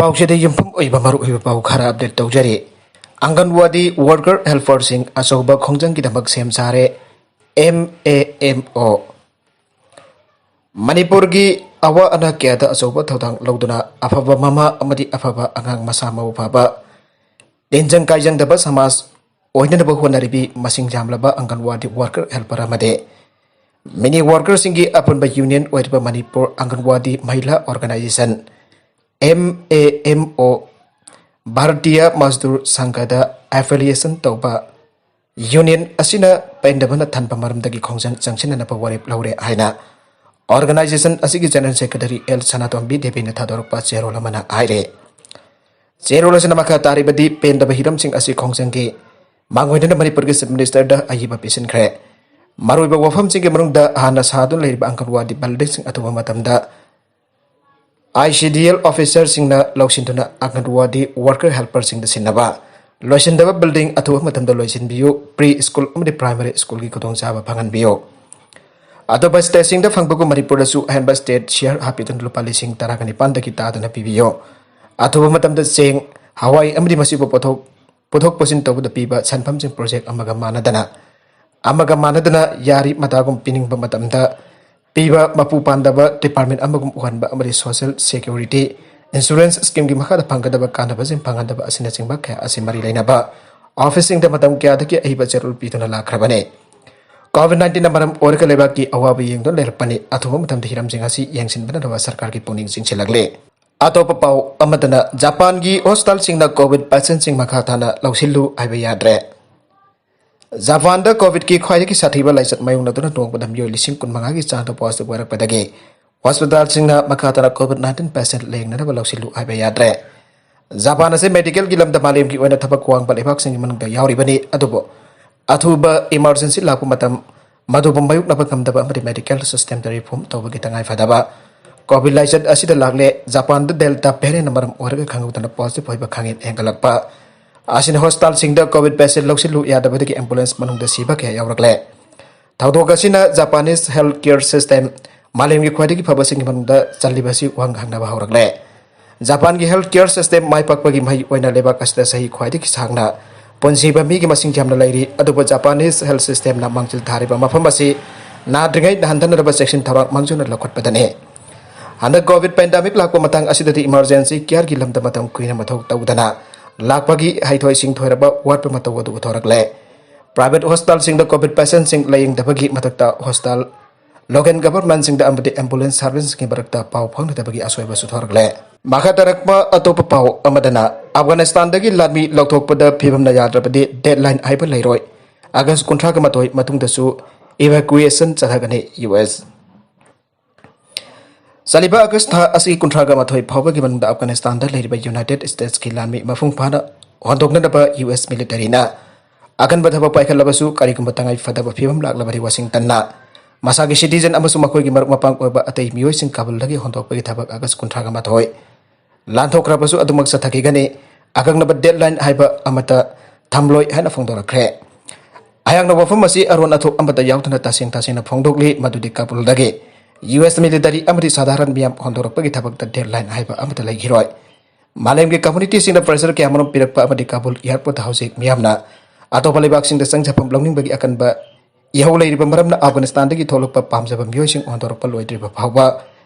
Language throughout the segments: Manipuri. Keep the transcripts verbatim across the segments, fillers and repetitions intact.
ꯄꯥꯎꯁꯤꯗ ꯌꯨꯝꯐꯝ ꯑꯣꯏꯕ ꯃꯔꯨꯑꯣꯏꯕ ꯄꯥꯎ ꯈꯔ ꯑꯞꯗꯦꯠ ꯇꯧꯖꯔꯤ꯫ ꯑꯪꯒꯟꯋꯥꯗꯤ ꯋꯥꯔꯀꯔ ꯍꯦꯜꯄꯔꯁꯤꯡ ꯑꯆꯧꯕ ꯈꯣꯡꯖꯪꯒꯤꯗꯃꯛ ꯁꯦꯝ ꯁꯥꯔꯦ꯫ ꯑꯦꯝ ꯑꯦ ꯑꯦꯝ ꯑꯣ꯫ ꯃꯅꯤꯄꯨꯔꯒꯤ ꯑꯋꯥ ꯑꯅꯥ ꯀꯌꯥꯗ ꯑꯆꯧꯕ ꯊꯧꯗꯥꯡ ꯂꯧꯗꯨꯅ ꯑꯐꯕ ꯃꯃꯥ ꯑꯃꯗꯤ ꯑꯐꯕ ꯑꯉꯥꯡ ꯃꯁꯥ ꯃꯎ ꯐꯕ, ꯇꯤꯟꯖꯪ ꯀꯥꯏꯖꯪꯗꯕ ꯁꯃꯥꯖ ꯑꯣꯏꯅꯅꯕ ꯍꯣꯠꯅꯔꯤꯕꯤ ꯃꯁꯤꯡ ꯌꯥꯝꯂꯕ ꯑꯪꯒꯟꯋꯥꯗꯤ ꯋꯥꯔꯀꯔ ꯍꯦꯜꯄꯔ ꯑꯃꯗꯤ ꯃꯤꯅꯤ ꯋꯥꯔꯀꯔꯁꯤꯡꯒꯤ ꯑꯄꯨꯟꯕ ꯌꯨꯅꯤꯌꯟ ꯑꯣꯏꯔꯤꯕ Manipur Anganwadi Mahila organisation, M A M O, Bhartiya ꯃꯖꯗꯨꯔ ꯁꯪꯘꯗ ꯑꯦꯐꯤꯂꯤꯌꯦꯁꯟ ꯇꯧꯕ ꯌꯨꯅꯤꯌꯟ ꯑꯁꯤꯅ ꯄꯦꯟꯗꯕꯅ ꯊꯟꯕ ꯃꯔꯝꯗꯒꯤ ꯈꯣꯡꯖꯪ ꯆꯪꯁꯤꯟꯅꯅꯕ ꯋꯥꯔꯦꯞ ꯂꯧꯔꯦ ꯍꯥꯏꯅ ꯑꯣꯔꯒꯅꯥꯏꯖꯦꯁꯟ ꯑꯁꯤꯒꯤ ꯖꯦꯅꯔꯦꯜ ꯁꯦꯀ꯭ꯔꯦꯇꯔꯤ ꯑꯦꯜ ꯁꯅꯥꯇꯣꯝꯕꯤ ꯗꯦꯕꯤꯅ ꯊꯥꯗꯣꯔꯛꯄ ꯆꯦꯔꯣꯜ ꯑꯃꯅ ꯍꯥꯏꯔꯦ꯫ ꯆꯦꯔꯣꯜ ꯑꯁꯤꯅ ꯃꯈꯥ ꯇꯥꯔꯤꯕꯗꯤ ꯄꯦꯟꯗꯕ ꯍꯤꯔꯝꯁꯤꯡ ꯑꯁꯤ ꯈꯣꯡꯖꯪꯒꯤ ꯃꯥꯡꯑꯣꯏꯅꯅ ꯃꯅꯤꯄꯨꯔꯒꯤ ꯆꯤꯐ ꯃꯤꯅꯤꯁꯇꯔꯗ ꯑꯏꯕ ꯄꯤꯁꯤꯟꯈ꯭ꯔꯦ꯫ ꯃꯔꯨꯑꯣꯏꯕ ꯋꯥꯐꯝꯁꯤꯡꯒꯤ ꯃꯅꯨꯡꯗ ꯍꯥꯟꯅ ꯁꯥꯗꯨꯅ ꯂꯩꯔꯤꯕ ꯑꯪꯒꯟꯋꯥꯗꯤ ꯕꯤꯜꯗꯤꯡꯁꯤꯡ ꯑꯊꯨꯕ ꯃꯇꯝꯗ I C D L ꯑꯣꯐꯤꯁꯔꯁꯤꯡꯅ ꯂꯧꯁꯤꯟꯗꯨꯅ ꯑꯪꯒꯟꯋꯥꯗꯤ worker ꯍꯦꯜꯄꯔꯁꯤꯡꯗ ꯁꯤꯟꯅꯕ, ꯂꯣꯏꯁꯤꯟꯗꯕ ꯕꯤꯜꯗꯤꯡ ꯑꯊꯨꯕ ꯃꯇꯝꯗ ꯂꯣꯏꯁꯤꯟꯕꯤꯌꯨ, ꯄ꯭ꯔꯤ ꯁ꯭ꯀꯨꯜ ꯑꯃꯗꯤ ꯄ꯭ꯔꯥꯏꯃꯔꯤ ꯁ꯭ꯀꯨꯜꯒꯤ ꯈꯨꯗꯣꯡꯆꯥꯕ ꯐꯪꯍꯟꯕꯤꯌꯨ꯫ ꯑꯇꯣꯞꯄ ꯁ꯭ꯇꯦꯠꯁꯤꯡꯗ ꯐꯪꯕꯒꯨꯝ ꯃꯅꯤꯄꯨꯔꯗꯁꯨ ꯑꯍꯦꯟꯕ ꯁ꯭ꯇꯦꯠ ꯁꯤꯌꯔ ꯍꯥꯞꯄꯤꯗꯨꯅ ꯂꯨꯄꯥ ꯂꯤꯁꯤꯡ ꯇꯔꯥꯒ ꯅꯤꯄꯥꯟꯗꯒꯤ ꯇꯥꯗꯅ ꯄꯤꯕꯤꯌꯨ꯫ ꯑꯊꯨꯕ ꯃꯇꯝꯗ ꯆꯦꯡ, ꯍꯋꯥꯏ ꯑꯃꯗꯤ ꯃꯁꯤꯕꯨ ꯄꯨꯊꯣꯛ, ꯄꯨꯊꯣꯛ ꯄꯨꯁꯤꯟ ꯇꯧꯕꯗ ꯄꯤꯕ ꯁꯦꯟꯐꯝꯁꯤꯡ ꯄ꯭ꯔꯣꯖꯦꯛ ꯑꯃꯒ ꯃꯥꯟꯅꯗꯅ, ꯑꯃꯒ ꯃꯥꯟꯅꯗꯅ ꯌꯥꯔꯤ ꯃꯇꯥꯒꯨꯝ ꯄꯤꯅꯤꯡꯕ ꯃꯇꯝꯗ ꯄꯤꯕ, ꯃꯄꯨ ꯄꯥꯟꯗꯕ ꯗꯤꯄꯥꯔꯠꯃꯦꯟ ꯑꯃꯒꯨꯝ ꯎꯍꯟꯕ ꯑꯃꯗꯤ ꯁꯣꯁꯤꯌꯦꯜ ꯁꯦꯀ꯭ꯌꯨꯔꯤꯇꯤ ꯏꯟꯁꯨꯔꯦꯟꯁ ꯁ꯭ꯀꯤꯝꯒꯤ ꯃꯈꯥꯗ ꯐꯪꯒꯗꯕ ꯀꯥꯟꯅꯕꯁꯤꯡ ꯐꯪꯍꯟꯗꯕ ꯑꯁꯤꯅꯆꯤꯡꯕ ꯀꯌꯥ ꯑꯁꯤ ꯃꯔꯤ ꯂꯩꯅꯕ ꯑꯣꯐꯤꯁꯁꯤꯡꯗ ꯃꯇꯝ ꯀꯌꯥꯗꯒꯤ ꯑꯍꯩꯕ ꯆꯦꯔꯣꯜ ꯄꯤꯗꯨꯅ ꯂꯥꯛꯈ꯭ꯔꯕꯅꯤ꯫ ꯀꯣꯚꯤꯗ ꯅꯥꯏꯟꯇꯤꯟꯅ ꯃꯔꯝ ꯑꯣꯏꯔꯒ ꯂꯩꯕꯥꯛꯀꯤ ꯑꯋꯥꯕ ꯌꯦꯡꯗꯨꯅ ꯂꯩꯔꯛꯄꯅꯤ꯫ ꯑꯊꯨꯕ ꯃꯇꯝꯗ ꯍꯤꯔꯝꯁꯤꯡ ꯑꯁꯤ ꯌꯦꯡꯁꯤꯟꯕꯤꯅꯅꯕ ꯁꯔꯀꯥꯔꯒꯤ ꯄꯨꯛꯅꯤꯡ ꯆꯤꯡꯁꯤꯜꯂꯛꯂꯤ꯫ ꯑꯇꯣꯞꯄ ꯄꯥꯎ ꯑꯃꯗꯅ, ꯖꯄꯥꯟꯒꯤ ꯍꯣꯁꯄꯤꯇꯥꯜꯁꯤꯡꯅ ꯀꯣꯚꯤꯗ ꯄꯦꯁꯦꯟꯠꯁꯤꯡ ꯃꯈꯥ ꯇꯥꯅ ꯂꯧꯁꯤꯜꯂꯨ ꯍꯥꯏꯕ ꯌꯥꯗ꯭ꯔꯦ꯫ ꯖꯄꯥꯟꯗ ꯀꯣꯚꯤꯗꯀꯤ ꯈ꯭ꯋꯥꯏꯗꯒꯤ ꯁꯥꯊꯤꯕ ꯂꯥꯏꯆꯠ ꯃꯥꯌꯣꯛꯅꯗꯨꯅ ꯅꯣꯡꯃꯗ ꯃꯤꯑꯣꯏ ꯂꯤꯁꯤꯡ ꯀꯨꯟꯃꯉꯥꯒꯤ ꯆꯥꯡꯗ ꯄꯣꯖꯤꯇꯤꯚ ꯑꯣꯏꯔꯛꯄꯗꯒꯤ ꯍꯣꯁꯄꯤꯇꯥꯜꯁꯤꯡꯅ ꯃꯈꯥ ꯇꯥꯅ ꯀꯣꯚꯤꯗ ꯅꯥꯏꯟꯇꯤꯟ ꯄꯦꯁꯦꯟꯠ ꯂꯥꯌꯦꯡꯅꯅꯕ ꯂꯧꯁꯤꯜꯂꯨ ꯍꯥꯏꯕ ꯌꯥꯗ꯭ꯔꯦ꯫ ꯖꯄꯥꯟ ꯑꯁꯤ ꯃꯦꯗꯤꯀꯦꯜꯒꯤ ꯂꯝꯗ ꯃꯥꯂꯦꯝꯒꯤ ꯑꯣꯏꯅ ꯊꯕꯛ ꯋꯥꯡꯕ ꯂꯩꯕꯥꯛꯁꯤꯡꯒꯤ ꯃꯅꯨꯡꯗ ꯌꯥꯎꯔꯤꯕꯅꯤ, ꯑꯗꯨꯕꯨ ꯑꯊꯨꯕ ꯏꯃꯥꯔꯖꯦꯟꯁꯤ ꯂꯥꯛꯄ ꯃꯇꯝ ꯃꯗꯨꯕꯨ ꯃꯥꯌꯣꯛꯅꯕ ꯉꯝꯗꯕ ꯑꯃꯗꯤ ꯃꯦꯗꯤꯀꯦꯜ ꯁꯤꯁꯇꯦꯝꯗ ꯔꯤꯐꯣꯔꯝ ꯇꯧꯕꯒꯤ ꯇꯉꯥꯏꯐꯗꯕ꯫ ꯀꯣꯚꯤꯗ ꯂꯥꯏꯆꯠ ꯑꯁꯤꯗ ꯂꯥꯛꯂꯦ꯫ ꯖꯄꯥꯟꯗ ꯗꯦꯜꯇꯥ ꯚꯦꯔꯤꯌꯟꯠꯅ ꯃꯔꯝ ꯑꯣꯏꯔꯒ ꯈꯪꯍꯧꯗꯅ ꯄꯣꯖꯤꯇꯤꯚ ꯑꯣꯏꯕ ꯈꯥꯡꯍꯦꯟ ꯍꯦꯟꯒꯠꯂꯛꯄ ꯑꯁꯤꯅ ꯍꯣꯁꯄꯤꯇꯥꯜꯁꯤꯡꯗ ꯀꯣꯚꯤꯗ ꯄꯦꯁꯦꯟꯠ ꯂꯧꯁꯤꯜꯂꯨ ꯌꯥꯗꯕꯗꯒꯤ ꯑꯦꯝꯕꯨꯂꯦꯟꯁ ꯃꯅꯨꯡꯗ ꯁꯤꯕ ꯀꯌꯥ ꯌꯥꯎꯔꯛꯂꯦ꯫ ꯊꯧꯗꯣꯛ ꯑꯁꯤꯅ ꯖꯄꯥꯅꯤꯁ ꯍꯦꯜꯊ ꯀꯦꯌꯔ ꯁꯤꯁꯇꯦꯝ ꯃꯥꯂꯦꯝꯒꯤ ꯈ꯭ꯋꯥꯏꯗꯒꯤ ꯐꯕꯁꯤꯡꯒꯤ ꯃꯅꯨꯡꯗ ꯆꯜꯂꯤꯕ ꯑꯁꯤ ꯋꯥꯍꯪ ꯍꯪꯅꯕ ꯍꯧꯔꯛꯂꯦ꯫ ꯖꯄꯥꯟꯒꯤ health care system ꯃꯥꯏ ꯄꯥꯛꯄꯒꯤ ꯃꯍꯩ ꯑꯣꯏꯅ ꯂꯩꯕꯥꯛ ꯑꯁꯤꯗ ꯆꯍꯤ ꯈ꯭ꯋꯥꯏꯗꯒꯤ ꯁꯥꯡꯅ ꯄꯨꯟꯁꯤꯕ ꯃꯤꯒꯤ ꯃꯁꯤꯡ ꯌꯥꯝꯅ ꯂꯩꯔꯤ꯫ ꯑꯗꯨꯕꯨ Japanese health systemꯅ ꯃꯥꯡꯖꯤꯜ ꯊꯥꯔꯤꯕ ꯃꯐꯝ ꯑꯁꯤ ꯅꯥꯗ꯭ꯔꯤꯉꯩ ꯅꯥꯍꯟꯊꯅꯕ ꯆꯦꯛꯁꯤꯟ ꯊꯧꯔꯥꯡ ꯃꯥꯡꯖꯧꯅꯅ ꯂꯧꯈꯠꯄꯗꯅꯤ꯫ ꯍꯟꯗꯛ COVID pandemic ꯂꯥꯛꯄ ꯃꯇꯥꯡ ꯑꯁꯤꯗꯗꯤ emergency careꯒꯤ ꯂꯝꯗ ꯃꯇꯝ ꯀꯨꯏꯅ ꯃꯊꯧ ꯇꯧꯗꯅ ꯂꯥꯛꯄꯒꯤ ꯍꯩꯊꯣꯏ ꯁꯤꯡꯊꯣꯏꯔꯕ ꯋꯥꯠꯄ ꯃꯇꯧ ꯑꯗꯨ ꯎꯊꯣꯔꯛꯂꯦ꯫ Private hospitalꯁꯤꯡꯗ COVID patientꯁꯤꯡ ꯂꯥꯌꯦꯡꯗꯕꯒꯤ ꯃꯊꯛꯇ hospital, local governmentꯁꯤꯡꯗ ꯑꯃꯗꯤ ambulance serviceꯁꯤꯡꯒꯤ ꯃꯔꯛꯇ ꯄꯥꯎ ꯐꯥꯎꯅꯗꯕꯒꯤ ꯑꯁꯣꯏꯕꯁꯨ ꯊꯣꯔꯛꯂꯦ꯫ ꯃꯈꯥ ꯇꯥꯔꯛꯄ ꯑꯇꯣꯞꯄ ꯄꯥꯎ ꯑꯃꯗꯅ, ꯑꯐꯒꯥꯅꯤꯁꯇꯥꯟꯗꯒꯤ ꯂꯥꯟꯃꯤ ꯂꯧꯊꯣꯛꯄꯗ ꯐꯤꯕꯝꯅ ꯌꯥꯗ꯭ꯔꯕꯗꯤ deadline ꯍꯥꯏꯕ ꯂꯩꯔꯣꯏ꯫ ꯑꯥꯒꯁ ꯀꯨꯟꯊ꯭ꯔꯥꯒ ꯃꯥꯊꯣꯏ ꯃꯇꯨꯡꯗꯁꯨ evacuation ꯆꯠꯊꯒꯅꯤ ꯌꯨ ꯑꯦꯁ꯫ ꯆꯠꯂꯤꯕ ꯑꯥꯒꯁ ꯊꯥ ꯑꯁꯤꯒꯤ ꯀꯨꯟꯊ꯭ꯔꯥꯒ ꯃꯥꯊꯣꯏ ꯐꯥꯎꯕꯒꯤ ꯃꯅꯨꯡꯗ ꯑꯐꯒꯥꯅꯤꯁꯇꯥꯟꯗ ꯂꯩꯔꯤꯕ ꯌꯨꯅꯥꯏꯇꯦꯗ ꯁ꯭ꯇꯦꯠꯁꯀꯤ ꯂꯥꯟꯃꯤ ꯃꯄꯨꯡ ꯐꯥꯅ ꯍꯣꯟꯗꯣꯛꯅꯅꯕ ꯌꯨ ꯑꯦꯁ ꯃꯤꯂꯤꯇꯔꯤꯅ ꯑꯀꯟꯕ ꯊꯕꯛ ꯄꯥꯏꯈꯠꯂꯕꯁꯨ, ꯀꯔꯤꯒꯨꯝꯕ ꯇꯉꯥꯏ ꯐꯗꯕ ꯐꯤꯕꯝ ꯂꯥꯛꯂꯕꯗꯤ ꯋꯥꯁꯤꯡꯇꯟꯅ ꯃꯁꯥꯒꯤ citizen ꯑꯃꯁꯨꯡ ꯃꯈꯣꯏꯒꯤ ꯃꯔꯨꯞ ꯃꯄꯥꯡ ꯑꯣꯏꯕ ꯑꯇꯩ ꯃꯤꯑꯣꯏꯁꯤꯡ ꯀꯥꯕꯨꯜꯗꯒꯤ ꯍꯣꯟꯗꯣꯛꯄꯒꯤ ꯊꯕꯛ ꯑꯥꯒꯁ ꯀꯨꯟꯊ꯭ꯔꯥꯒ ꯃꯥꯊꯣꯏ ꯂꯥꯟꯊꯣꯛꯈ꯭ꯔꯕꯁꯨ ꯑꯗꯨꯃꯛ ꯆꯠꯊꯈꯤꯒꯅꯤ꯫ ꯑꯀꯛꯅꯕ deadline ꯍꯥꯏꯕ ꯑꯃꯠꯇ ꯊꯝꯂꯣꯏ ꯍꯥꯏꯅ ꯐꯣꯡꯗꯣꯔꯛꯈ꯭ꯔꯦ꯫ ꯑꯌꯥꯝꯕ ꯋꯥꯐꯝ ꯑꯁꯤ ꯑꯔꯣꯟ ꯑꯊꯨꯞ ꯑꯃꯠꯇ ꯌꯥꯎꯗꯅ ꯇꯁꯦꯡ ꯇꯁꯦꯡꯅ ꯐꯣꯡꯗꯣꯛꯂꯤ ꯃꯗꯨꯗꯤ ꯀꯥꯕꯨꯜꯗꯒꯤ ꯌꯨ ꯑꯦꯁ ꯃꯤꯂꯤꯇꯔꯤ ꯑꯃꯗꯤ ꯁꯥꯙꯥꯔꯟ ꯃꯤꯌꯥꯝ ꯍꯣꯟꯗꯣꯔꯛꯄꯒꯤ ꯊꯕꯛꯇ deadline ꯍꯥꯏꯕ ꯑꯃꯠꯇ ꯂꯩꯈꯤꯔꯣꯏ꯫ ꯃꯥꯂꯦꯝꯒꯤ communityꯁꯤꯡꯅ pressure ꯀꯌꯥꯃꯔꯨꯝ ꯄꯤꯔꯛꯄ ꯑꯃꯗꯤ ꯀꯥꯕꯨꯜ airportꯇ ꯍꯧꯖꯤꯛ ꯃꯤꯌꯥꯝꯅ ꯑꯇꯣꯞꯄ ꯂꯩꯕꯥꯛꯁꯤꯡꯗ ꯆꯪꯖꯐꯝ ꯂꯧꯅꯤꯡꯕꯒꯤ ꯑꯀꯟꯕ ꯏꯍꯧ ꯂꯩꯔꯤꯕ ꯃꯔꯝꯅ ꯑꯐꯒꯥꯅꯤꯁꯇꯥꯟꯗꯒꯤ ꯊꯣꯛꯂꯛꯄ ꯄꯥꯝꯖꯕ ꯃꯤꯑꯣꯏꯁꯤꯡ ꯍꯣꯟꯗꯣꯔꯛꯄ ꯂꯣꯏꯗ꯭ꯔꯤꯕ ꯐꯥꯎꯕ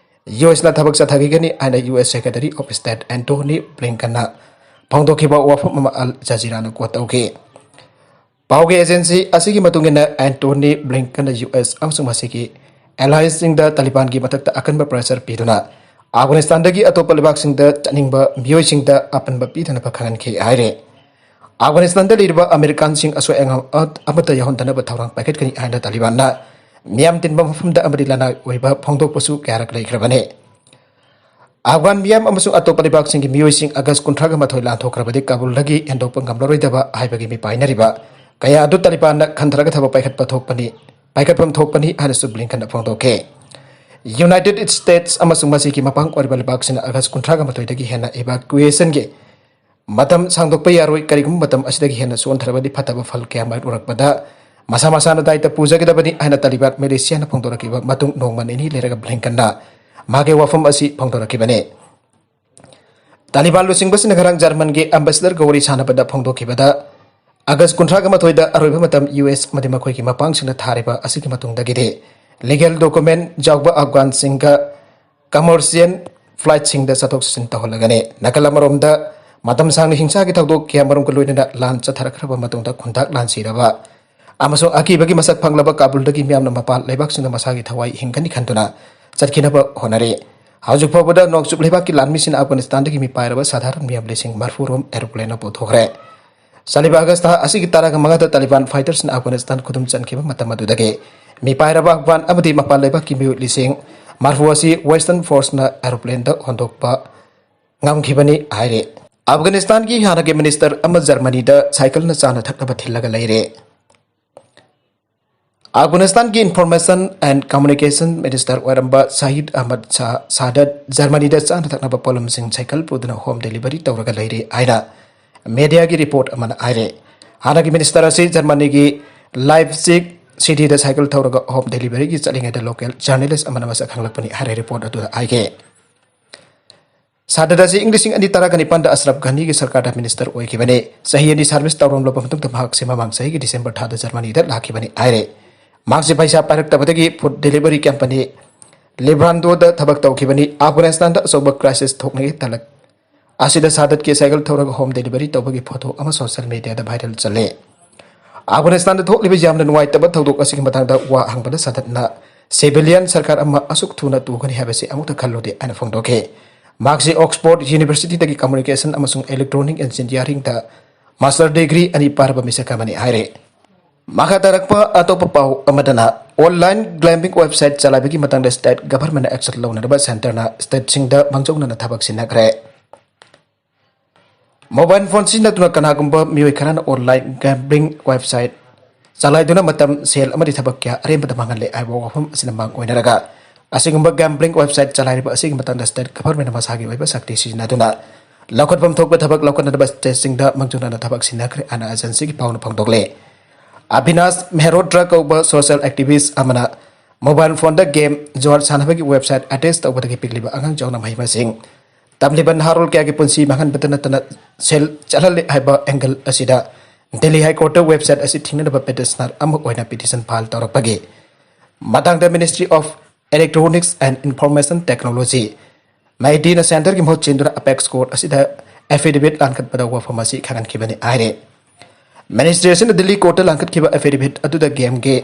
ꯌꯨ ꯑꯦꯁꯅ ꯊꯕꯛ ꯆꯠꯊꯈꯤꯒꯅꯤ ꯍꯥꯏꯅ U S Secretary of State Antony Blinkenꯅ ꯐꯣꯡꯗꯣꯛꯈꯤꯕ ꯋꯥꯐꯝ ꯑꯃ Al Jazeeraꯅ quote ꯇꯧꯈꯤ꯫ ꯄꯥꯎꯒꯤ agency ꯑꯁꯤꯒꯤ ꯃꯇꯨꯡ ꯏꯟꯅ, Antony Blinkenꯅ ꯌꯨ ꯑꯦꯁ ꯑꯃꯁꯨꯡ ꯃꯁꯤꯒꯤ alliesꯁꯤꯡꯗ ꯇꯥꯂꯤꯕꯥꯟꯒꯤ ꯃꯊꯛꯇ ꯑꯀꯟꯕ pressure ꯄꯤꯗꯨꯅ ꯑꯐꯒꯥꯅꯤꯁꯇꯥꯟꯗꯒꯤ ꯑꯇꯣꯞꯄ ꯂꯩꯕꯥꯛꯁꯤꯡꯗ ꯆꯠꯅꯤꯡꯕ ꯃꯤꯑꯣꯏꯁꯤꯡꯗ ꯑꯄꯟꯕ ꯄꯤꯗꯅꯕ ꯈꯪꯍꯟꯈꯤ ꯍꯥꯏꯔꯤ꯫ ꯑꯐꯒꯥꯅꯤꯁꯇꯥꯟꯗ ꯂꯩꯔꯤꯕ ꯑꯃꯦꯔꯤꯀꯥꯟꯁꯤꯡ ꯑꯁꯣꯏ ꯑꯉꯥꯝ ꯑꯃꯠꯇ ꯌꯥꯎꯍꯟꯗꯅꯕ ꯊꯧꯔꯥꯡ ꯄꯥꯏꯈꯠꯀꯅꯤ ꯍꯥꯏꯅ ꯇꯥꯂꯤꯕꯥꯟꯅ ꯃꯤꯌꯥꯝ ꯇꯤꯟꯕ ꯃꯐꯝꯗ ꯑꯃꯗꯤ ꯂꯅꯥꯏ ꯑꯣꯏꯕ ꯐꯣꯡꯗꯣꯛꯄꯁꯨ ꯀꯌꯥꯔꯛ ꯂꯩꯈ꯭ꯔꯕꯅꯤ꯫ ꯑꯐꯒꯥꯟ ꯃꯤꯌꯥꯝ ꯑꯃꯁꯨꯡ ꯑꯇꯣꯞꯄ ꯂꯩꯕꯥꯛꯁꯤꯡꯒꯤ ꯃꯤꯑꯣꯏꯁꯤꯡ ꯑꯥꯒꯁ ꯀꯨꯟꯊ꯭ꯔꯥꯒ ꯃꯥꯊꯣꯏ ꯂꯥꯟꯊꯣꯛꯈ꯭ꯔꯕꯗꯤ ꯀꯥꯕꯨꯜꯗꯒꯤ ꯍꯦꯟꯗꯣꯛꯄ ꯉꯝꯂꯔꯣꯏꯗꯕ ꯍꯥꯏꯕꯒꯤ ꯃꯤꯄꯥꯏꯅꯔꯤꯕ ꯀꯌꯥ ꯑꯗꯨ ꯇꯥꯂꯤꯕꯥꯟꯅ ꯈꯟꯊꯔꯒ ꯊꯕꯛ ꯄꯥꯏꯈꯠꯄ ꯊꯣꯛꯄꯅꯤ, ꯄꯥꯏꯈꯠꯐꯝ ꯊꯣꯛꯄꯅꯤ ꯍꯥꯏꯅꯁꯨ ꯕ꯭ꯂꯤꯡꯀꯟꯅ ꯐꯣꯡꯗꯣꯛꯈꯤ꯫ ꯌꯨꯅꯥꯏꯇꯦꯗ ꯁ꯭ꯇꯦꯠꯁ ꯑꯃꯁꯨꯡ ꯃꯁꯤꯒꯤ ꯃꯄꯥꯡ ꯑꯣꯏꯔꯤꯕ ꯂꯩꯕꯥꯛꯁꯤꯡꯅ ꯑꯥꯒꯁ ꯀꯨꯟꯊ꯭ꯔꯥꯒ ꯃꯥꯊꯣꯏꯗꯒꯤ ꯍꯦꯟꯅ evacuationꯒꯤ ꯃꯇꯝ ꯁꯥꯡꯗꯣꯛꯄ ꯌꯥꯔꯣꯏ꯫ ꯀꯔꯤꯒꯨꯝꯕ ꯃꯇꯝ ꯑꯁꯤꯗꯒꯤ ꯍꯦꯟꯅ ꯆꯣꯟꯊꯔꯕꯗꯤ ꯐꯠꯇꯕ ꯐꯜ ꯀꯌꯥ ꯃꯥꯌꯣꯛꯅꯔꯛꯄꯗ ꯃꯁꯥ ꯃꯁꯥꯅ ꯗꯥꯏꯇ ꯄꯨꯖꯒꯗꯕꯅꯤ ꯍꯥꯏꯅ ꯇꯥꯂꯤꯕꯥꯟ ꯃꯤꯂꯤꯁꯤꯌꯥꯅ ꯐꯣꯡꯗꯣꯔꯛꯈꯤꯕ ꯃꯇꯨꯡ ꯅꯣꯡꯃ ꯅꯤꯅꯤ ꯂꯩꯔꯒ ꯕ꯭ꯂꯤꯡꯀꯟꯅ ꯃꯥꯒꯤ ꯋꯥꯐꯝ ꯑꯁꯤ ꯐꯣꯡꯗꯣꯔꯛꯈꯤꯕꯅꯤ꯫ ꯇꯥꯂꯤꯕꯥꯟ ꯂꯨꯆꯤꯡꯕꯁꯤꯡꯅ ꯉꯔꯥꯡ ꯖꯔꯃꯟꯒꯤ ꯑꯦꯝꯕꯦꯁꯦꯗꯔꯒ ꯋꯥꯔꯤ ꯁꯥꯟꯅꯕꯗ ꯐꯣꯡꯗꯣꯛꯈꯤꯕꯗ, ꯑꯥꯒꯁ ꯀꯨꯟꯊ꯭ꯔꯥꯒ ꯃꯥꯊꯣꯏꯗ ꯑꯔꯣꯏꯕ ꯃꯇꯝ ꯌꯨ ꯑꯦꯁ ꯑꯃꯗꯤ ꯃꯈꯣꯏꯒꯤ ꯃꯄꯥꯡꯁꯤꯡꯅ ꯊꯥꯔꯤꯕ ꯑꯁꯤꯒꯤ ꯃꯇꯨꯡꯗꯒꯤꯗꯤ ꯂꯤꯒꯦꯜ ꯗꯣꯀꯨꯃꯦꯟ ꯌꯥꯎꯕ ꯑꯐꯒꯥꯟꯁꯤꯡꯒ ꯀꯃꯔꯁꯤꯌꯦꯜ ꯐ꯭ꯂꯥꯏꯠꯁꯤꯡꯗ ꯆꯠꯊꯣꯛ ꯆꯠꯁꯤꯟ ꯇꯧꯍꯜꯂꯒꯅꯤ꯫ ꯅꯥꯀꯜ ꯑꯃꯔꯣꯝꯗ, ꯃꯇꯝ ꯁꯥꯡꯅ ꯍꯤꯡꯁꯥꯒꯤ ꯊꯧꯗꯣꯛ ꯀꯌꯥꯃꯔꯨꯝꯒ ꯂꯣꯏꯅꯅ ꯂꯥꯟ ꯆꯠꯊꯔꯛꯈ꯭ꯔꯕ ꯃꯇꯨꯡꯗ ꯈꯨꯟꯇꯥꯛ ꯂꯥꯟꯁꯤꯔꯕ ꯑꯃꯁꯨꯡ ꯑꯀꯤꯕꯒꯤ ꯃꯁꯛ ꯐꯪꯂꯕ ꯀꯥꯕꯨꯜꯗꯒꯤ ꯃꯤꯌꯥꯝꯅ ꯃꯄꯥꯟ ꯂꯩꯕꯥꯛꯁꯤꯡꯗ ꯃꯁꯥꯒꯤ ꯊꯋꯥꯏ ꯍꯤꯡꯒꯅꯤ ꯈꯟꯗꯨꯅ ꯆꯠꯈꯤꯅꯕ ꯍꯣꯠꯅꯔꯤ꯫ ꯍꯧꯖꯤꯛ ꯐꯥꯎꯕꯗ ꯅꯣꯡꯆꯨꯞ ꯂꯩꯕꯥꯛꯀꯤ ꯂꯥꯟꯃꯤꯁꯤꯡꯅ ꯑꯐꯒꯥꯅꯤꯁꯇꯥꯟꯗꯒꯤ ꯃꯤꯄꯥꯏꯔꯕ ꯁꯥꯙꯥꯔꯟ ꯃꯤꯌꯥꯝ ꯂꯤꯁꯤꯡ ꯃꯔꯤꯐꯨ ꯔꯣꯝ ꯑꯦꯔꯣꯄ꯭ꯂꯦꯟꯅ ꯄꯨꯊꯣꯛꯈ꯭ꯔꯦ꯫ ꯆꯠꯂꯤꯕ ꯑꯥꯒꯁ ꯊꯥ ꯑꯁꯤꯒꯤ ꯇꯔꯥꯒ ꯃꯉꯥꯗ ꯇꯥꯂꯤꯕꯥꯟ ꯐꯥꯏꯇꯔꯁꯤꯡꯅ ꯑꯐꯒꯥꯅꯤꯁꯇꯥꯟ ꯈꯨꯗꯨꯝ ꯆꯟꯈꯤꯕ ꯃꯇꯝ ꯑꯗꯨꯗꯒꯤ ꯃꯤꯄꯥꯏꯔꯕ ꯑꯐꯒꯥꯟ ꯑꯃꯗꯤ ꯃꯄꯥꯟ ꯂꯩꯕꯥꯛꯀꯤ ꯃꯤꯑꯣꯏ ꯂꯤꯁꯤꯡ ꯃꯔꯤꯐꯨ ꯑꯁꯤ ꯋꯦꯁꯇꯔꯟ ꯐꯣꯔꯁꯅ ꯑꯦꯔꯣꯄ꯭ꯂꯦꯟꯗ ꯍꯣꯟꯗꯣꯛꯄ ꯉꯝꯈꯤꯕꯅꯤ ꯍꯥꯏꯔꯤ꯫ ꯑꯐꯒꯥꯅꯤꯁꯇꯥꯟꯒꯤ ꯍꯥꯟꯅꯒꯤ ꯃꯤꯅꯤꯁꯇꯔ ꯑꯃ ꯖꯔꯃꯅꯤꯗ ꯁꯥꯏꯀꯜꯅ ꯆꯥꯅ ꯊꯛꯅꯕ ꯊꯤꯜꯂꯒ ꯂꯩꯔꯦ꯫ ꯑꯐꯒꯥꯅꯤꯁꯇꯥꯟꯒꯤ Information and Communication Minister ꯑꯣꯏꯔꯝꯕ ꯁꯍꯤꯗ ꯑꯍꯃꯗ ꯁꯥ ꯁꯥꯗꯠ ꯖꯔꯃꯅꯤꯗ ꯆꯥꯅ ꯊꯛꯅꯕ ꯄꯣꯠꯂꯝꯁꯤꯡ ꯁꯥꯏꯀꯜ ꯄꯨꯗꯨꯅ ꯍꯣꯝ ꯗꯦꯂꯤꯚꯔꯤ ꯇꯧꯔꯒ ꯂꯩꯔꯦ ꯍꯥꯏꯅ ꯃꯦꯗꯤꯌꯥꯒꯤ ꯔꯤꯄꯣꯔꯠ ꯑꯃꯅ ꯍꯥꯏꯔꯦ꯫ ꯍꯥꯟꯅꯒꯤ ꯃꯤꯅꯤꯁꯇꯔ ꯑꯁꯤ ꯖꯔꯃꯅꯤꯒꯤ ꯂꯥꯏꯞꯁꯤꯛ ꯁꯤꯇꯤꯗ ꯁꯥꯏꯀꯜ ꯊꯧꯔꯒ ꯍꯣꯝ ꯗꯦꯂꯤꯚꯔꯤꯒꯤ ꯆꯠꯂꯤꯉꯩꯗ ꯂꯣꯀꯦꯜ ꯖꯔꯅꯦꯂꯤꯁ ꯑꯃꯅ ꯃꯁꯛ ꯈꯪꯂꯛꯄꯅꯤ ꯍꯥꯏꯔꯦ ꯔꯤꯄꯣꯔꯠ ꯑꯗꯨꯗ ꯍꯥꯏꯒꯦ꯫ ꯁꯥꯗꯠ ꯑꯁꯤ ꯏꯪ ꯂꯤꯁꯤꯡ ꯑꯅꯤ ꯇꯔꯥꯒ ꯅꯤꯄꯥꯟꯗ ꯑꯁꯔꯐ ꯘꯅꯤꯒꯤ ꯁꯔꯀꯥꯔꯗ ꯃꯤꯅꯤꯁꯇꯔ ꯑꯣꯏꯈꯤꯕꯅꯤ꯫ ꯆꯍꯤ ꯑꯅꯤ ꯁꯥꯔꯚꯤꯁ ꯇꯧꯔꯝꯂꯕ ꯃꯇꯨꯡꯗ ꯃꯍꯥꯛꯁꯤ ꯃꯃꯥꯡ ꯆꯍꯤꯒꯤ ꯗꯤꯁꯦꯝꯕꯔ ꯊꯥꯗ ꯖꯔꯃꯅꯤꯗ ꯂꯥꯛꯈꯤꯕꯅꯤ ꯍꯥꯏꯔꯦ꯫ ꯃꯍꯥꯛꯁꯤ ꯄꯩꯁꯥ ꯄꯥꯏꯔꯛꯇꯕꯗꯒꯤ ꯐꯨꯗ ꯗꯦꯂꯤꯚꯔꯤ ꯀꯝꯄꯅꯤ ꯂꯤꯕ꯭ꯔꯥꯟꯗꯣꯗ ꯊꯕꯛ ꯇꯧꯈꯤꯕꯅꯤ꯫ ꯑꯐꯒꯥꯅꯤꯁꯇꯥꯟꯗ ꯑꯆꯧꯕ ꯀ꯭ꯔꯥꯏꯁꯤꯁ ꯊꯣꯛꯂꯤꯉꯩ ꯇꯥꯂꯛ ꯑꯁꯤꯗ ꯁꯥꯗꯠꯀꯤ ꯁꯥꯏꯀꯜ ꯊꯧꯔꯒ ꯍꯣꯝ ꯗꯦꯂꯤꯚꯔꯤ ꯇꯧꯕꯒꯤ ꯐꯣꯇꯣ ꯑꯃ ꯁꯣꯁꯤꯌꯦꯜ ꯃꯤꯗꯤꯌꯥꯗ ꯚꯥꯏꯔꯦꯜ ꯆꯠꯂꯦ꯫ ꯑꯐꯒꯥꯅꯤꯁꯇꯥꯟꯗ ꯊꯣꯛꯂꯤꯕ ꯌꯥꯝꯅ ꯅꯨꯡꯉꯥꯏꯇꯕ ꯊꯧꯗꯣꯛ ꯑꯁꯤꯒꯤ ꯃꯇꯥꯡꯗ ꯋꯥ ꯍꯪꯕꯗ ꯁꯥꯗꯠꯅ ꯁꯤꯚꯤꯂꯤꯌꯟ ꯁꯔꯀꯥꯔ ꯑꯃ ꯑꯁꯨꯛ ꯊꯨꯅ ꯇꯨꯒꯅꯤ ꯍꯥꯏꯕꯁꯤ ꯑꯃꯨꯛꯇ ꯈꯜꯂꯨꯗꯦ ꯍꯥꯏꯅ ꯐꯣꯡꯗꯣꯛꯈꯤ꯫ ꯃꯍꯥꯛꯁꯤ ꯑꯣꯛꯁꯐꯣꯔꯗ ꯌꯨꯅꯤꯚꯔꯁꯤꯇꯤꯗꯒꯤ ꯀꯝꯃꯨꯅꯤꯀꯦꯁꯟ ꯑꯃꯁꯨꯡ ꯏꯂꯦꯛꯇ꯭ꯔꯣꯅꯤꯛ ꯏꯟꯖꯤꯅꯤꯌꯥꯔꯤꯡꯗ ꯃꯥꯁꯇꯔ ꯗꯤꯒ꯭ꯔꯤ ꯑꯅꯤ ꯄꯥꯔꯕ ꯃꯤꯁꯛ ꯑꯃꯅꯤ ꯍꯥꯏꯔꯤ꯫ ꯃꯈꯥ ꯇꯥꯔꯛꯄ ꯑꯇꯣꯞꯄ ꯄꯥꯎ ꯑꯃꯗꯅ, ꯑꯣꯟꯂꯥꯏꯟ ꯒꯦꯝꯕ꯭ꯂꯤꯡ ꯋꯦꯕꯁꯥꯏꯠ ꯆꯂꯥꯏꯕꯒꯤ ꯃꯇꯥꯡꯗ ꯁ꯭ꯇꯦꯠ ꯒꯚꯔꯟꯃꯦꯟꯠꯅ ꯑꯦꯛꯁꯟ ꯂꯧꯅꯅꯕ ꯁꯦꯟꯇꯔꯅ ꯁ꯭ꯇꯦꯠꯁꯤꯡꯗ ꯃꯥꯡꯖꯧꯅꯅ ꯊꯕꯛ ꯁꯤꯟꯅꯈ꯭ꯔꯦ꯫ ꯃꯣꯕꯥꯏꯜ ꯐꯣꯟ ꯁꯤꯖꯤꯟꯅꯗꯨꯅ ꯀꯅꯥꯒꯨꯝꯕ ꯃꯤꯑꯣꯏ ꯈꯔꯅ ꯑꯣꯟꯂꯥꯏꯟ ꯒꯦꯝꯕ꯭ꯂꯤꯡ ꯋꯦꯕꯁꯥꯏꯠ ꯆꯂꯥꯏꯗꯨꯅ ꯃꯇꯝ, ꯁꯦꯜ ꯑꯃꯗꯤ ꯊꯕꯛ ꯀꯌꯥ ꯑꯔꯦꯝꯕꯗ ꯃꯥꯡꯍꯜꯂꯦ ꯍꯥꯏꯕ ꯋꯥꯐꯝ ꯑꯁꯤꯅ ꯃꯥꯡ ꯑꯣꯏꯅꯔꯒ, ꯑꯁꯤꯒꯨꯝꯕ ꯒꯦꯝꯕ꯭ꯂꯤꯡ ꯋꯦꯕꯁꯥꯏꯠ ꯆꯂꯥꯏꯔꯤꯕ ꯑꯁꯤꯒꯤ ꯃꯇꯥꯡꯗ ꯁ꯭ꯇꯦꯠ ꯒꯚꯔꯟꯃꯦꯟꯠꯅ ꯃꯁꯥꯒꯤ ꯑꯣꯏꯕ ꯁꯛꯇꯤ ꯁꯤꯖꯤꯟꯅꯗꯨꯅ ꯂꯧꯈꯠꯐꯝ ꯊꯣꯛꯄ ꯊꯕꯛ ꯂꯧꯈꯠꯅꯅꯕ ꯁ꯭ꯇꯦꯠꯁꯤꯡꯗ ꯃꯥꯡꯖꯧꯅꯅ ꯊꯕꯛ ꯁꯤꯟꯅꯈ꯭ꯔꯦ ꯍꯥꯏꯅ ꯑꯦꯖꯦꯟꯁꯤꯒꯤ ꯄꯥꯎꯅ ꯐꯣꯡꯗꯣꯛꯂꯦ꯫ ꯑꯚꯤꯅꯥꯁ ꯃꯦꯍꯔꯣꯇ꯭ꯔꯥ ꯀꯧꯕ ꯁꯣꯁꯤꯌꯦꯜ ꯑꯦꯛꯇꯤꯚꯤꯁ ꯑꯃꯅ ꯃꯣꯕꯥꯏꯜ ꯐꯣꯟꯗ ꯒꯦꯝ ꯖꯨꯋꯥꯔ ꯁꯥꯟꯅꯕꯒꯤ ꯋꯦꯕꯁꯥꯏꯠ ꯑꯦꯇꯦꯆ ꯇꯧꯕꯗꯒꯤ ꯄꯤꯛꯂꯤꯕ ꯑꯉꯥꯡ ꯌꯥꯎꯅ ꯃꯍꯩ ꯃꯁꯤꯡ ꯇꯝꯂꯤꯕ ꯅꯍꯥꯔꯣꯜ ꯀꯌꯥꯒꯤ ꯄꯨꯟꯁꯤ ꯃꯥꯡꯍꯟꯕꯇ ꯅꯠꯇꯅ ꯁꯦꯜ ꯆꯠꯍꯜꯂꯦ ꯍꯥꯏꯕ angle ꯑꯁꯤꯗ Delhi High Court ꯇ website ꯑꯁꯤ ꯊꯤꯡꯅꯅꯕ petitioner ꯑꯃ ꯑꯣꯏꯅ petition file ꯇꯧꯔꯛꯄꯒꯤ ꯃꯇꯥꯡꯗ Ministry of Electronics and Information Technology, ꯃꯩꯗꯤꯅ centre ꯒꯤ ꯃꯍꯨꯠ ꯁꯤꯟꯗꯨꯅ apex court ꯑꯁꯤꯗ affidavit ꯂꯥꯟꯈꯠꯄꯗ ꯋꯥꯐꯝ ꯑꯁꯤ ꯈꯪꯍꯟꯈꯤꯕꯅꯤ ꯍꯥꯏꯔꯦ꯫ Ministry ꯑꯁꯤꯅ Delhi court ꯇ ꯂꯥꯟꯈꯠꯈꯤꯕ affidavit ꯑꯗꯨꯗ game ꯒꯤ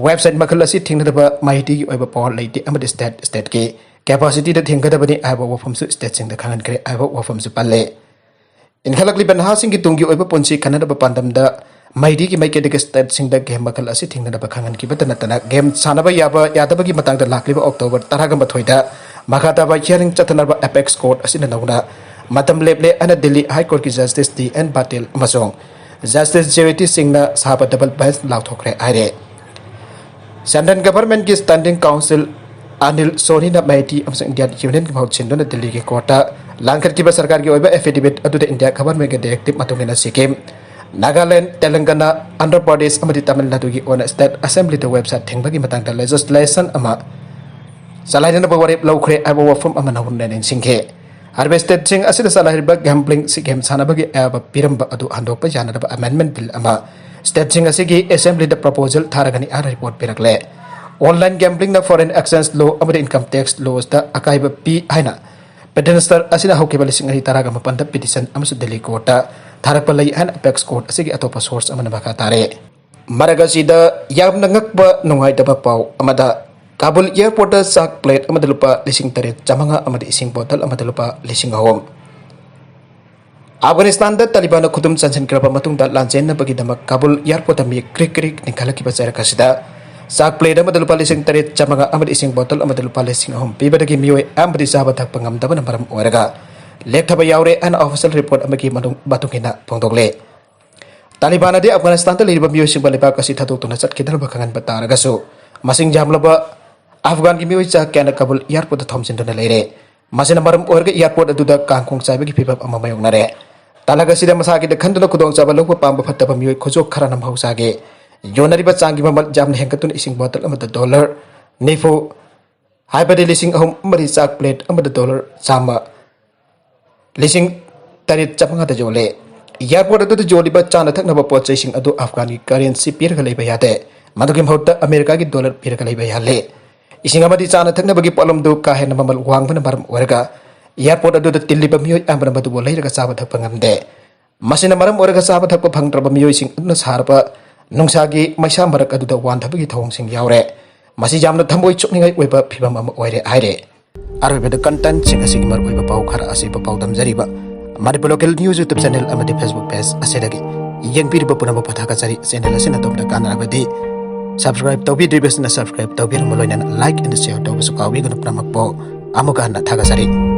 website ꯃꯈꯜ ꯑꯁꯤ ꯊꯤꯡꯅꯅꯕ ꯃꯥꯏꯇꯤꯒꯤ ꯑꯣꯏꯕ power ꯂꯩꯇꯦ ꯑꯃꯗꯤ state, state ꯀꯤ capacity ꯗ ꯊꯤꯡꯒꯗꯕꯅꯤ ꯍꯥꯏꯕ ꯋꯥꯐꯝꯁꯨ state ꯁꯤꯡꯗ ꯈꯪꯍꯟꯈ꯭ꯔꯦ ꯍꯥꯏꯕ ꯋꯥꯐꯝꯁꯨ ꯄꯜꯂꯦ꯫ ꯏꯟꯈꯠꯂꯛꯂꯤꯕ ꯅꯍꯥꯁꯤꯡꯒꯤ ꯇꯨꯡꯒꯤ ꯑꯣꯏꯕ ꯄꯨꯟꯁꯤ ꯀꯟꯅꯅꯕ ꯄꯥꯟꯗꯝꯗ ꯃꯩꯇꯩꯒꯤ ꯃꯥꯏꯀꯩꯗꯒꯤ state ꯁꯤꯡꯗ game ꯃꯈꯜ ꯑꯁꯤ ꯊꯤꯡꯅꯅꯕ ꯈꯪꯍꯟꯈꯤꯕꯇ ꯅꯠꯇꯅ game ꯁꯥꯟꯅꯕ ꯌꯥꯕ ꯌꯥꯗꯕꯒꯤ ꯃꯇꯥꯡꯗ ꯂꯥꯛꯂꯤꯕ October ꯇꯔꯥꯒ ꯃꯥꯊꯣꯏꯗ ꯃꯈꯥ ꯇꯥꯕ hearing ꯆꯠꯊꯅꯕ apex court ꯑꯁꯤꯅ ꯅꯧꯅ ꯃꯇꯝ ꯂꯦꯞꯂꯦ ꯍꯥꯏꯅ Delhi High Court ꯀꯤ Justice ꯗꯤ ꯑꯦꯟ ꯄꯥꯇꯤꯜ ꯑꯃꯁꯨꯡ Justice ꯖꯦ ꯋꯤ ꯇꯤ ꯁꯤꯡꯅ ꯁꯥꯕ double bench ꯂꯥꯎꯊꯣꯛꯈ꯭ꯔꯦ ꯍꯥꯏꯔꯦ꯫ Central Government ꯀꯤ Standing Counsel ꯑꯅꯤꯜ ꯁꯣꯔꯤꯅ ꯃꯩꯇꯤ ꯑꯃꯁꯨꯡ Indian Union ꯒꯤ ꯃꯍꯨꯠ ꯁꯤꯟꯗꯨꯅ ꯗꯤꯜꯂꯤꯒꯤ court ꯇ ꯂꯥꯟꯈꯠꯈꯤꯕ ꯁꯔꯀꯥꯔꯒꯤ ꯑꯣꯏꯕ affidavit ꯑꯗꯨꯗ India Government ꯀꯤ directive ꯃꯇꯨꯡ ꯏꯟꯅ ꯁꯤꯛꯀꯤꯝ, ꯅꯥꯒꯥꯂꯦꯟ, ꯇꯦꯂꯪꯒꯥꯅꯥ, ꯑꯟꯙ꯭ꯔ ꯄ꯭ꯔꯗꯦꯁ ꯑꯃꯗꯤ ꯇꯥꯃꯤꯜ ꯅꯥꯗꯨꯒꯤ ꯑꯣꯏꯅ state assembly ꯗ website ꯊꯤꯡꯕꯒꯤ ꯃꯇꯥꯡꯗ legislation ꯑꯃ ꯆꯂꯥꯏꯅꯅꯕ ꯋꯥꯔꯦꯞ ꯂꯧꯈ꯭ꯔꯦ ꯍꯥꯏꯕ ꯋꯥꯐꯝ ꯑꯃ ꯅꯧꯅ ꯅꯤꯡꯁꯤꯡꯈꯤ꯫ ꯍꯥꯏꯔꯤꯕ state ꯁꯤꯡ ꯑꯁꯤꯗ ꯆꯂꯥꯏꯔꯤꯕ gambling ꯁꯤ game ꯁꯥꯟꯅꯕꯒꯤ ꯑꯌꯥꯕ ꯄꯤꯔꯝꯕ ꯑꯗꯨ ꯍꯟꯗꯣꯛꯄ ꯌꯥꯅꯅꯕ amendment bill ꯑꯃ state ꯁꯤꯡ ꯑꯁꯤꯒꯤ assembly ꯗ proposal ꯊꯥꯔꯒꯅꯤ ꯍꯥꯏꯅ report ꯄꯤꯔꯛꯂꯦ꯫ Online gambling ꯅ foreign exchange law ꯑꯃꯗꯤ income tax laws ꯇ ꯑꯀꯥꯏꯕ ꯄꯤ ꯍꯥꯏꯅ petitioner ꯑꯁꯤꯅ ꯍꯧꯈꯤꯕ ꯂꯤꯁꯤꯡ ꯑꯅꯤ ꯇꯔꯥꯒ ꯃꯥꯄꯟꯗ petition ꯑꯃꯁꯨ Delhi court ꯇ ꯊꯥꯔꯛꯄ ꯂꯩ ꯍꯥꯏꯅ apex court ꯑꯁꯤꯒꯤ ꯑꯇꯣꯞꯄ source ꯑꯃꯅ ꯃꯈꯥ ꯇꯥꯔꯦ꯫ ꯃꯔꯛ ꯑꯁꯤꯗ ꯌꯥꯝꯅ ꯉꯛꯄ ꯅꯨꯡꯉꯥꯏꯇꯕ ꯄꯥꯎ ꯑꯃꯗ, ꯀꯥꯕꯨꯜ airport ꯇ ꯆꯥꯛ plate ꯑꯃꯗ ꯂꯨꯄꯥ ꯂꯤꯁꯤꯡ ꯇꯔꯦꯠ ꯆꯥꯃꯉꯥ ꯑꯃꯗꯤ ꯏꯁꯤꯡ bottle ꯑꯃꯗ ꯂꯨꯄꯥ ꯂꯤꯁꯤꯡ ꯑꯍꯨꯝ꯫ ꯑꯐꯒꯥꯅꯤꯁꯇꯥꯟꯗ ꯇꯥꯂꯤꯕꯥꯟꯅ ꯈꯨꯗꯨꯝ ꯆꯟꯁꯤꯟꯈ꯭ꯔꯕ ꯃꯇꯨꯡꯗ ꯂꯥꯟꯖꯦꯟꯅꯕꯒꯤꯗꯃꯛ ꯀꯥꯕꯨꯜ airport ꯇ ꯃꯤ ꯀ꯭ꯔꯤꯛ ꯀ꯭ꯔꯤꯛ ꯅꯤꯡꯈꯠꯂꯛꯈꯤꯕ ꯆꯩꯔꯛ ꯑꯁꯤꯗ ꯆꯥꯛ plate ꯑꯃꯗ ꯂꯨꯄꯥ ꯂꯤꯁꯤꯡ ꯇꯔꯦꯠ ꯆꯥꯃꯉꯥ ꯑꯃꯗꯤ ꯏꯁꯤꯡ bottle ꯑꯃꯗ ꯂꯨꯄꯥ ꯂꯤꯁꯤꯡ ꯑꯍꯨꯝ ꯄꯤꯕꯗꯒꯤ ꯃꯤꯑꯣꯏ ꯑꯌꯥꯝꯕꯗꯤ ꯆꯥꯕ ꯊꯛꯄ ꯉꯝꯗꯕꯅ ꯃꯔꯝ ꯑꯣꯏꯔꯒ ꯂꯦꯛꯊꯕ ꯌꯥꯎꯔꯦ ꯍꯥꯏꯅ official report ꯑꯃꯒꯤ ꯃꯅꯨꯡ-, ꯃꯇꯨꯡ ꯏꯟꯅ ꯐꯣꯡꯗꯣꯛꯂꯦ꯫ ꯇꯥꯂꯤꯕꯥꯟ ꯑꯗꯤ ꯑꯐꯒꯥꯅꯤꯁꯇꯥꯟꯗ ꯂꯩꯔꯤꯕ ꯃꯤꯑꯣꯏꯁꯤꯡꯕꯨ ꯂꯩꯕꯥꯛ ꯑꯁꯤ ꯊꯥꯗꯣꯛꯇꯨꯅ ꯆꯠꯈꯤꯗꯅꯕ ꯈꯪꯍꯟꯕ ꯇꯥꯔꯒꯁꯨ, ꯃꯁꯤꯡ ꯌꯥꯝꯂꯕ ꯑꯐꯒꯥꯟꯒꯤ ꯃꯤꯑꯣꯏ ꯆꯥ ꯀꯌꯥꯅ ꯀꯥꯕꯨꯜ airport ꯇ ꯊꯣꯝꯖꯤꯟꯗꯨꯅ ꯂꯩꯔꯦ꯫ ꯃꯁꯤꯅ ꯃꯔꯝ ꯑꯣꯏꯔꯒ airport ꯑꯗꯨꯗ ꯀꯥꯡꯈꯣꯡ ꯆꯥꯏꯕꯒꯤ ꯐꯤꯚꯝ ꯑꯃ ꯃꯥꯌꯣꯛꯅꯔꯦ꯫ ꯇꯂꯛ ꯑꯁꯤꯗ ꯃꯁꯥꯒꯤꯗ ꯈꯟꯗꯨꯅ ꯈꯨꯗꯣꯡꯆꯥꯕ ꯂꯧꯕ ꯄꯥꯝꯕ ꯐꯠꯇꯕ ꯃꯤꯑꯣꯏ ꯈꯨꯖꯣꯛ ꯈꯔꯅ ꯃꯍꯧꯁꯥꯒꯤ ꯌꯣꯟꯅꯔꯤꯕ ꯆꯥꯡꯒꯤ ꯃꯃꯜ ꯌꯥꯝꯅ ꯍꯦꯟꯒꯠꯇꯨꯅ ꯏꯁꯤꯡ bottle ꯑꯃꯗ dollar ꯅꯤꯐꯨ, ꯍꯥꯏꯕꯗꯤ ꯂꯤꯁꯤꯡ ꯑꯍꯨꯝ ꯑꯃꯗꯤ ꯆꯥꯛ plate ꯑꯃꯗ dollar ꯆꯥꯝꯃ, ꯂꯤꯁꯤꯡ ꯇꯔꯦꯠ ꯆꯥꯃꯉꯥꯗ ꯌꯣꯜꯂꯦ꯫ ꯑꯦꯌꯥꯔꯄꯣꯔꯠ ꯑꯗꯨꯗ ꯌꯣꯜꯂꯤꯕ ꯆꯥꯅ ꯊꯛꯅꯕ ꯄꯣꯠ ꯆꯩꯁꯤꯡ ꯑꯗꯨ ꯑꯐꯒꯥꯟꯒꯤ ꯀꯔꯦꯟꯁꯤ ꯄꯤꯔꯒ ꯂꯩꯕ ꯌꯥꯗꯦ꯫ ꯃꯗꯨꯒꯤ ꯃꯍꯨꯠꯇ ꯑꯃꯦꯔꯤꯀꯥꯒꯤ ꯗꯣꯂꯔ ꯄꯤꯔꯒ ꯂꯩꯕ ꯌꯥꯍꯜꯂꯦ꯫ ꯏꯁꯤꯡ ꯑꯃꯗꯤ ꯆꯥꯅ ꯊꯛꯅꯕꯒꯤ ꯄꯣꯠꯂꯝꯗꯨ ꯀꯥ ꯍꯦꯟꯅ ꯃꯃꯜ ꯋꯥꯡꯕꯅ ꯃꯔꯝ ꯑꯣꯏꯔꯒ ꯑꯦꯌꯥꯔꯄꯣꯔꯠ ꯑꯗꯨꯗ ꯇꯤꯜꯂꯤꯕ ꯃꯤꯑꯣꯏ ꯑꯌꯥꯝꯕꯅ ꯃꯗꯨꯕꯨ ꯂꯩꯔꯒ ꯆꯥꯕ ꯊꯛꯄ ꯉꯝꯗꯦ꯫ ꯃꯁꯤꯅ ꯃꯔꯝ ꯑꯣꯏꯔꯒ ꯆꯥꯕ ꯊꯛꯄ ꯐꯪꯗ꯭ꯔꯕ ꯃꯤꯑꯣꯏꯁꯤꯡ ꯑꯗꯨꯅ ꯁꯥꯔꯕ ꯅꯨꯡꯁꯥꯒꯤ ꯃꯩꯁꯥ ꯃꯔꯛ ꯑꯗꯨꯗ ꯋꯥꯟꯊꯕꯒꯤ ꯊꯧꯑꯣꯡꯁꯤꯡ ꯌꯥꯎꯔꯦ꯫ ꯃꯁꯤ ꯌꯥꯝꯅ ꯊꯃꯣꯏ ꯁꯣꯛꯅꯤꯡꯉꯥꯏ ꯑꯣꯏꯕ ꯐꯤꯚꯝ ꯑꯃ ꯑꯣꯏꯔꯦ ꯍꯥꯏꯔꯦ꯫ ꯑꯔꯣꯏꯕꯗ ꯀꯟꯇꯦꯟꯠꯁꯤꯡ ꯑꯁꯤꯒꯤ ꯃꯔꯨꯑꯣꯏꯕ ꯄꯥꯎ ꯈꯔ ꯑꯁꯤ ꯄꯥꯎꯗꯝꯖꯔꯤꯕ Manipur local news YouTube channel ꯑꯃꯗꯤ ꯐꯦꯁꯕꯨꯛ ꯄꯦꯖ ꯑꯁꯤꯗꯒꯤ꯫ ꯌꯦꯡꯕꯤꯔꯤꯕ ꯄꯨꯝꯅꯃꯛꯄꯨ ꯊꯥꯒꯠꯆꯔꯤ꯫ ꯆꯦꯅꯦꯜ ꯑꯁꯤꯅ ꯑꯗꯣꯝꯗ ꯀꯥꯟꯅꯔꯕꯗꯤ ꯁꯕꯁꯀ꯭ꯔꯥꯏꯕ ꯇꯧꯕꯤꯗ꯭ꯔꯤꯕꯁꯤꯅ ꯁꯕꯁꯀ꯭ꯔꯥꯏꯕ ꯇꯧꯕꯤꯔꯝꯕ ꯂꯣꯏꯅꯅ ꯂꯥꯏꯛ ꯑꯦꯟ ꯁꯤꯌꯔ ꯇꯧꯕꯁꯨ ꯀꯥꯎꯕꯤꯒꯅꯨ꯫ ꯄꯨꯝꯅꯃꯛꯄꯨ ꯑꯃꯨꯛꯀ ꯍꯟꯅ ꯊꯥꯒꯠꯆꯔꯤ꯫